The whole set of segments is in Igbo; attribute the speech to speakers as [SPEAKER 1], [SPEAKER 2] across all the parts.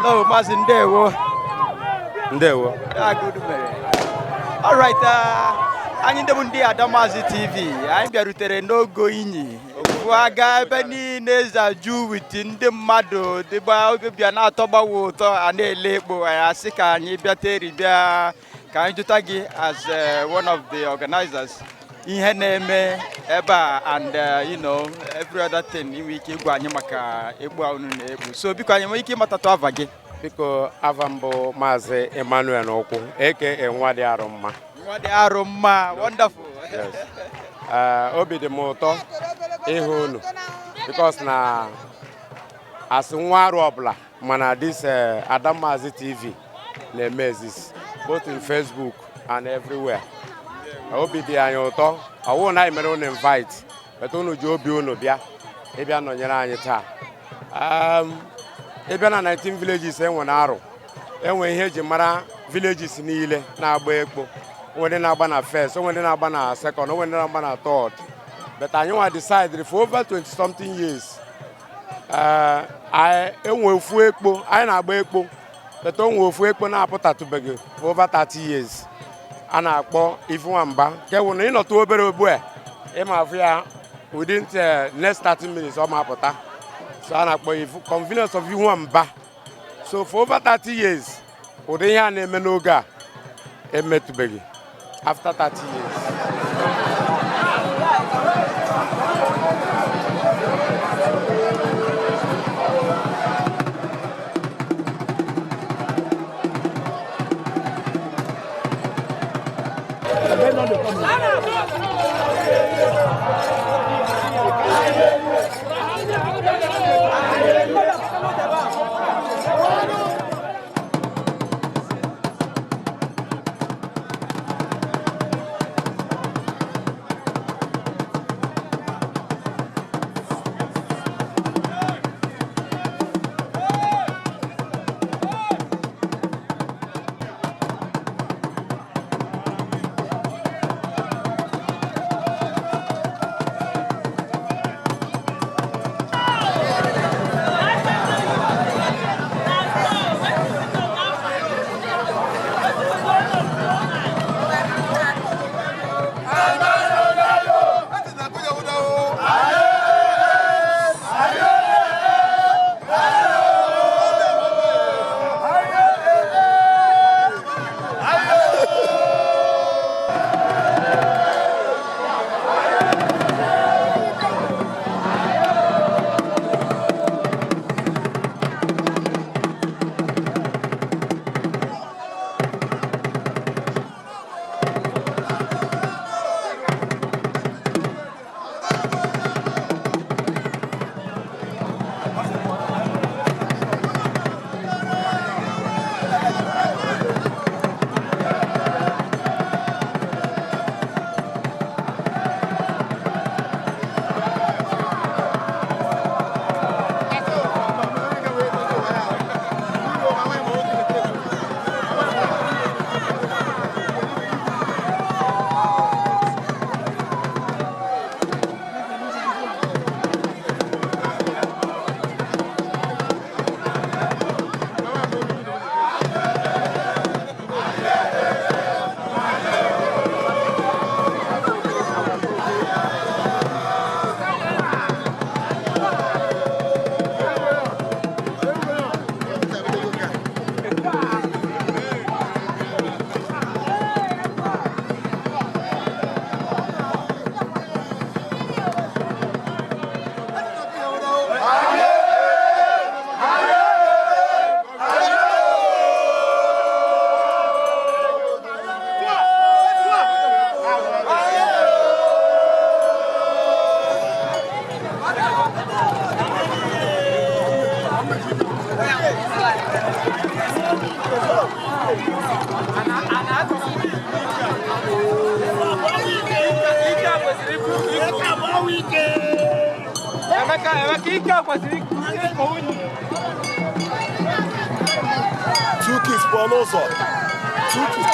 [SPEAKER 1] Hello, Maazị, ndewo.
[SPEAKER 2] Ndewo.
[SPEAKER 1] Ah, good mere. All right, anyị ndị bụ ndị Adamazi TV, anyị bịarutere n'ogo Inyi aga ebe niile zaju with ndị mmadụ dịgba oge bịa na-atọgbawa ụtọ a na-ele ekpo. Anyị asị ka anyị bịa teri bịa ka anyị jụta gị as one of the organizers ihe na-eme ebe a and every other thing inwe ike ịgwa anyị maka egbu a unu na-egbu. So biko, anyị nwere ike ịmatatụ ava gị?
[SPEAKER 2] Biko, ava mbụ Maazị Emmanuel Ụkwụ, aka Nwa Dị Arụ Mma.
[SPEAKER 1] Nwa Dị Arụ Mma, wonderful.
[SPEAKER 2] Yes. Obi dị m ụtọ ịhụ unu because na asị nwa arụ ọbụla mana this Adamazi TV na-eme exist both in Facebook and everywhere. Obi dị anyị ụtọ ọwụ na anyị mere unu invite, but unu ji obi unu bịa ịbịa nọnyere anyị taa. Ịbịa na 19 villages enwe na Arụ, enwe ihe eji mara villages niile na-agba ekpo. Onwe ndị na-agba na first, onwe ndị na-agba na second, onwe ndị na-agba na third, but anyị nwa decided for over 20 something years Ee, anyị enwe ofu ekpo anyị na-agba ekpo, beta onwe ofu ekpo na-apụtatụbeghị for over 30 years a na-akpọ Ifu Nwamba, nke wụ na ịnọtụ obere ogbu a ịma afụ ya within the next 30 minutes ọ ma apụta. So a na-akpọ Ifu convenience of Ifu Nwamba. So for over 30 years ụdị ihe a na-eme n'oge a emetụbeghị after 30 years.
[SPEAKER 1] Emeka, Emeka, ike kwesịrị ịkọ unyi.
[SPEAKER 3] Two kids pụọ n'ụzọ. Two kids.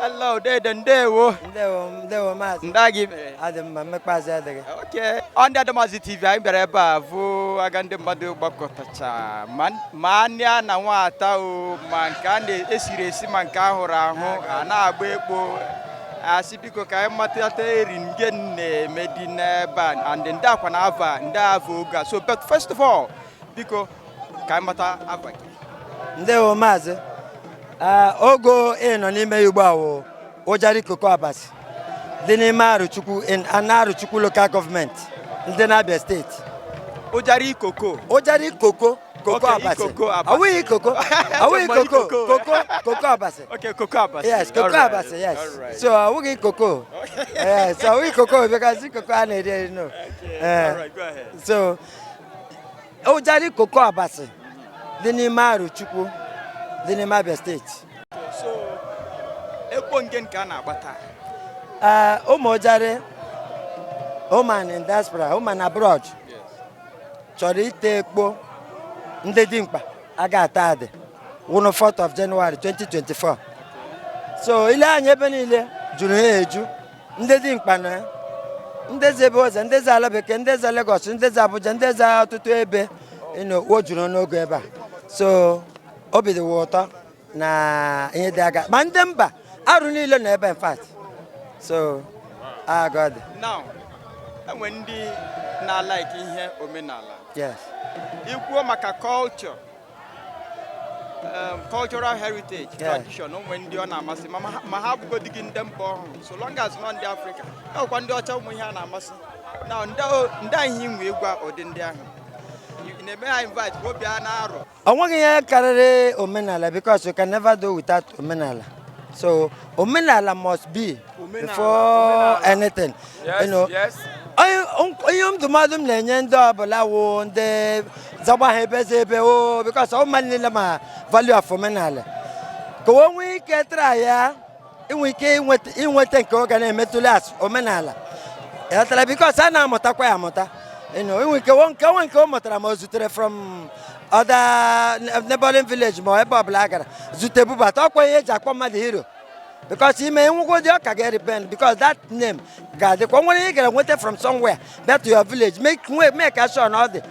[SPEAKER 1] Hello, dede, ndewo.
[SPEAKER 4] Ndewo, ndewo maazị.
[SPEAKER 1] Nda gị mere?
[SPEAKER 4] Adị mma, mmekpaazị adịghị.
[SPEAKER 1] Okay. Ọ ndị Adamazi TV, anyị bịara ebe a vụ aga ndị mmadụ gbakọtacha ma anya na nwata o, ma nke a na-esiri esi, ma nke a hụrụ ahụ a na-agba ekpo. Asị biko ka anyị matata eri nge na-eme dị n'ebe a, and ndị akwa na ava ndị ava oge a. So, but first of all, biko ka anyị mata ava gị.
[SPEAKER 4] Ndewo maazị. Ogo ị nọ n'ime ya ugbu a wụ Ụjarị Koko Abasi dị n'ime Arụchukwu in Arụchukwu Local Government ndị n'Abia Steeti.
[SPEAKER 1] Ụjarị Koko.
[SPEAKER 4] Ụjarị Koko Koko Abasi.
[SPEAKER 1] Koko Abasi.
[SPEAKER 4] Awụghị Koko. Awụghị Koko. Koko Koko Abasi.
[SPEAKER 1] Okay, Koko Abasi.
[SPEAKER 4] Yes, Koko Abasi, yes. So awụghị Koko. Yes, so awụghị Koko because Koko a na-eri eri no.
[SPEAKER 1] Okay. All right, go ahead.
[SPEAKER 4] So Ụjarị Koko Abasi dị n'ime Arụchukwu dị n'ime Abia Steeti.
[SPEAKER 1] So ekpo nke a na-agba taa?
[SPEAKER 4] Ụmụ Ụjarị, woman in diaspora, woman abroad, chọrọ ite ekpo ndị dimkpa a ga-ata adị wụnụ 4th of January 2024. So ile anya ebe niile juru ha eju, ndị dimkpa na ndị eze ebe ọzọ, ndị eze ala bekee, ndị eze Lagos, ndị eze Abuja, ndị eze ọtụtụ ebe o juru n'oge ebe a. So obi dị ụtọ na ihe dị aga ma ndị mba arụ niile nọ ebe, in fact. So God.
[SPEAKER 1] Now, enwe ndị na-alike ihe omenala.
[SPEAKER 4] Yes.
[SPEAKER 1] Ikwuo maka culture, cultural heritage, tradition, onwe ndị ọ na-amasị ma ha abụgodi gị ndị mba ọhụrụ, so long as nọ ndị Afrịka, enwekwa ndị ọcha ụmụ ihe a na-amasị. Now, ndị anyị nwe ịgwa ụdị ndị ahụ na-eme ha invite ka obi a na-arụ.
[SPEAKER 4] Ọ nweghị ihe karịrị omenala because you can never do without omenala. So omenala must be before anything.
[SPEAKER 2] Yes,
[SPEAKER 4] you know.
[SPEAKER 2] Yes.
[SPEAKER 4] Onye ndụmọdụ m na-enye ndị ọbụla wụ ndị zagba ha ebe eze ebe o, because ọ mmadụ niile ma value of omenala ka o nwee ike try ya inwe ike inweta nke ọ ga na-emetụla as omenala ịghọtara, because a na-amụtakwa ya amụta. Inwe ike nke nwe nke o mụtara ma o zutere from other neighboring village ma ebe ọbụla a gara zute bubata ọkwa ihe eji akpọ mmadụ hero, because ime nwụgwọ dị ọ ka ga-repent because that name ga-adịkwa. Nwere ihe ị gara nweta from somewhere back to your village, make sure na ọ dị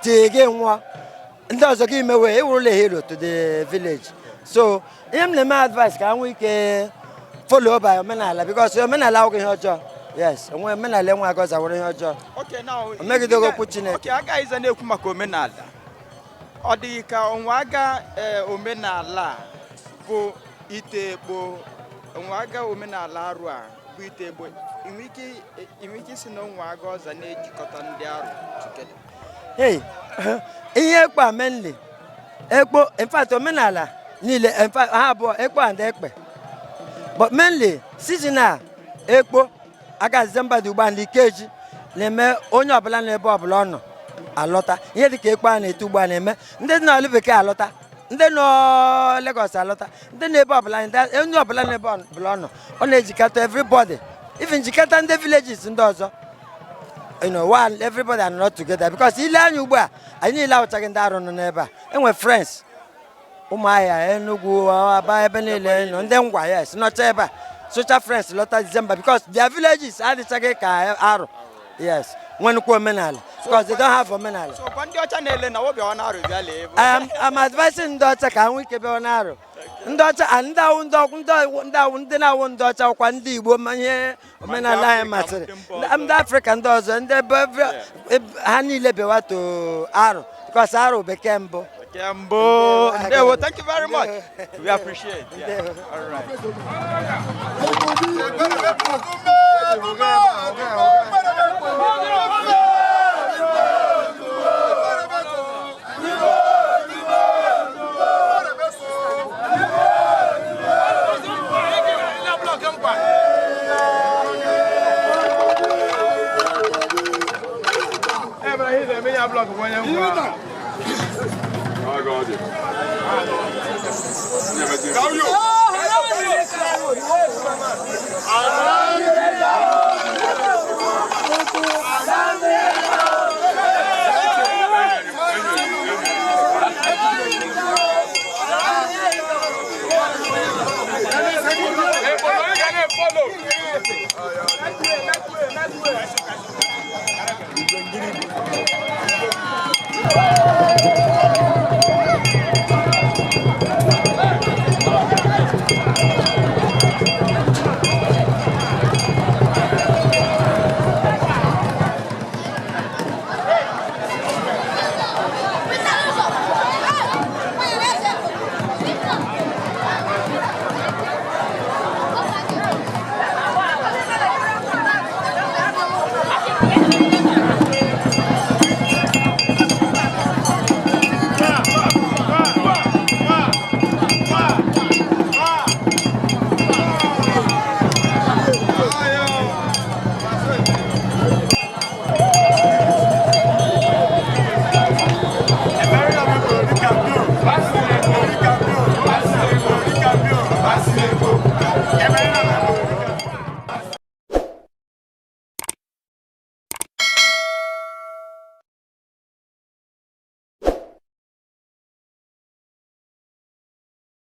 [SPEAKER 4] till gị nwụọ, ndị ọzọ gị mewe ewurula hero to the village. So ihe m na-eme advice ka ha nwee ike follow by omenala, because omenala awụghị ihe ọjọọ. Yes, onwe omenala enwe agọza wụrụ ihe ọjọọ.
[SPEAKER 1] Okay, now,
[SPEAKER 4] O megidego okwu Chineke.
[SPEAKER 1] Okay, agaghịzi na-ekwu maka omenala. Ọ dịghị ka onwe aga omenala bụ ite ekpo, onwe aga omenala arụ a bụ ite ekpo. Inwe ike isi na onwe aga ọzọ na-ejikọta ndị arụ together?
[SPEAKER 4] Hey, ihe ekpo a mainly ekpo, in fact omenala niile, in fact ha abụọ, ekpo and ekpe, but mainly seasonal ekpo aga December dị ugbu a, ndị Ikeji na-eme onye ọbụla n'ebe ọbụla ọ nọ alọta. Ihe dịka ekpo a na-ete ugbu a na-eme ndị nọ ala bekee alọta, ndị nọ Lagos alọta, ndị nọ ebe ọbụla, onye ọbụla n'ebe ọbụla ọ nọ, ọ na-ejikọta everybody, even jikọta ndị villages ndị ọzọ. One, everybody are not together because ile anya ugbu a anyị niile awụchaghị ndị arụ nọ n'ebe a. Enwe friends Ụmụahịa, Enugu, Aba, ebe niile nọ, ndị Ngwa, yes, nọcha ebe a. Sụcha French lọta December because their villages adịchaghị ka Arụ. Yes, nwenukwu omenala because they don't have omenala.
[SPEAKER 1] So gwa ndị ọcha na-ele na wọbịawa na Arụ bịa lee ebe.
[SPEAKER 4] I'm advising ndị ọcha ka ha nwee ike bịawa n'Arụ. Ndị ọcha and ndị awụ ndị ọkwụ ndị awụ ndị awụ ndị na-awụ ndị ọcha kwa ndị Igbo ma ihe omenala anyị
[SPEAKER 1] Africa,
[SPEAKER 4] masịrị.
[SPEAKER 1] ndị mba ọzọ.
[SPEAKER 4] Ndị Afrịka ndị ọzọ ndị ebe ha niile bịawa to Arụ because Arụ bekee mbụ.
[SPEAKER 1] Kembo. Ndewo, thank you very much. We appreciate. Yeah.
[SPEAKER 4] Ndewo.
[SPEAKER 1] All right.